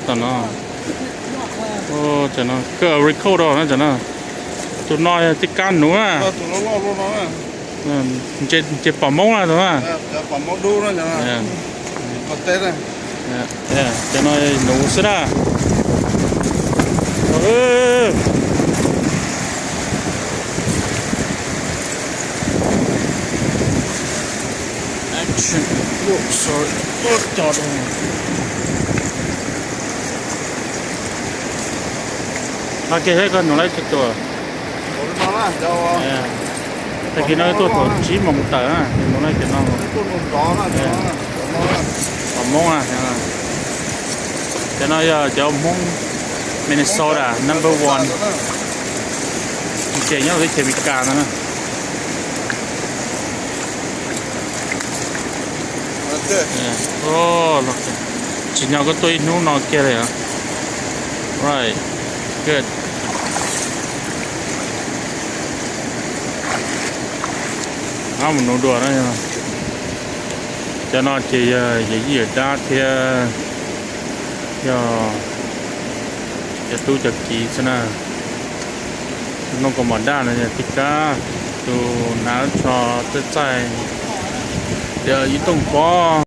Tom no, tam no koj record no tam no. Tus no yog tib kab nuv na. Nce pom moob na tus na. Tam no nuv xwb na. No kiag thiab, koj nuv lawm cov tus. Tag kis no tuaj thaum tsib moos tawm na, nuv lawm cov no. Pom moob na. Cov no yog cov Hmoob Minnesota number one. Ces nyob teb chaws Amelikas no na. Tsim nyog koj tuaj ib hnub no kiag li. Right, good. Mus nuv dua na. Cov no ces yog yawm yij yawm dab thiab, yog cov tub cov kiv xwb na. Tus nooj kaus mom daj no yog tij kab, tus hnav tsho txaij txaij, tias ib tooj pob.